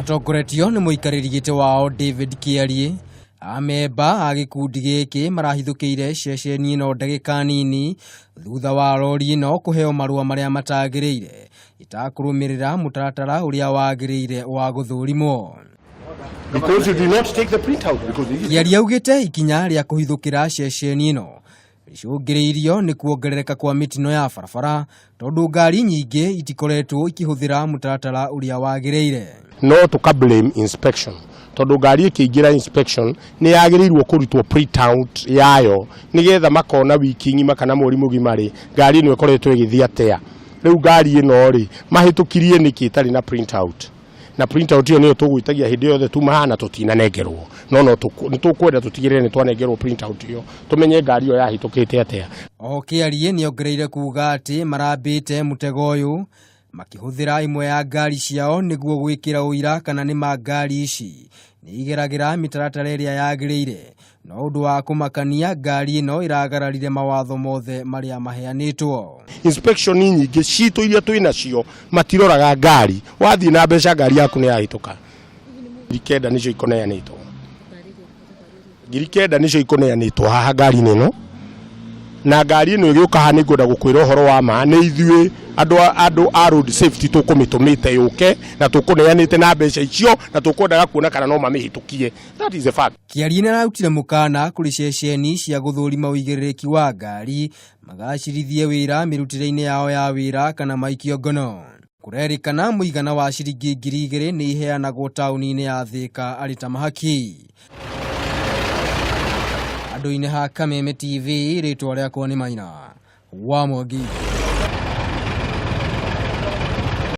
Matongoretio nĩ mũikarĩri gĩtĩ wao David Kĩarie, amemba a gĩkundi gĩkĩ marahithũkĩire ceceni ĩno ndagĩka nini thutha wa rori ĩno kũheo marũa marĩa matagĩrĩire ĩtakũrũmĩrĩra mũtaratara ũrĩa wagĩrĩire wa gũthũrimwo. Because you did not take the printout because it is Kĩarie augĩte ikinya rĩa kũhithũkĩra ceceni ĩno rĩcũngĩrĩirio nĩ kuongerereka kwa mĩtino ya barabara tondũ ngari nyingĩ itikoretwo ikĩhũthĩra mũtaratara ũrĩa wagĩrĩire. No tũka blame inspection tondũ ngari ĩkĩingĩra inspection nĩ yagĩrĩirwo kũrutwo printout yayo nĩgetha makona wiki ng'ima kana mweri mũgima rĩ, ngari ĩno ĩkoretwo ĩgĩthiĩ atĩa. Rĩu ngari ĩno rĩ, mahĩtũkirie nĩkĩ ĩtarĩ na printout? Na printout ĩyo nĩyo tũgwĩtagia hĩndĩ yothe tuma haha na tũtinanengerwo, no no nĩ tũkwenda tũtigĩrĩre nĩ twanengerwo printout ĩyo tũmenye ngari ĩyo yahĩtũkĩte atĩa. Oho Kĩarie nĩongereire kuga atĩ marambĩte mũtego ũyũ makĩhũthĩra ĩmwe ya ngari ciao nĩguo gwĩkĩra ũira kana nĩ ma ngari ici nĩ igeragĩra mĩtaratara ĩrĩa yagĩrĩire, no ũndũ wa kũmakania ngari ĩno ĩragararire mawatho mothe marĩa maheanĩtwo. Inspection nyingĩ citũ iria twĩ nacio matiroraga ngari, wathiĩ na mbeca ngari yaku nĩ yahĩtũka. 9,000 nĩcio ikũneanĩtwo, 9,000 nĩcio ikũneanĩtwo haha ngari-inĩ ĩno, na ngari ĩno ĩgĩũka haha nĩ ngwenda gũkwĩra ũhoro wa ma, nĩ ithuĩ andũ a road safety tũkũmĩtũmĩte yũke na tũkũneanĩte na mbeca icio na tũkwendaga kuona kana no mamĩhĩtũkie. That is a fact. Kĩarie nĩararutire mũkana kũrĩ ceceni cia gũthũrima ũigĩrĩrĩki wa ngari magacirithie wĩra mĩrutĩre-inĩ yao ya wĩra kana maikio ngono. Kũrerĩkana mũigana wa ciringi 2,000 nĩ iheanagwo taũni-inĩ ya Thĩka arĩ ta mahaki. Andũ-inĩ ha Kameme TV, rĩtwa rĩakwa nĩ Maina wa Mwangi.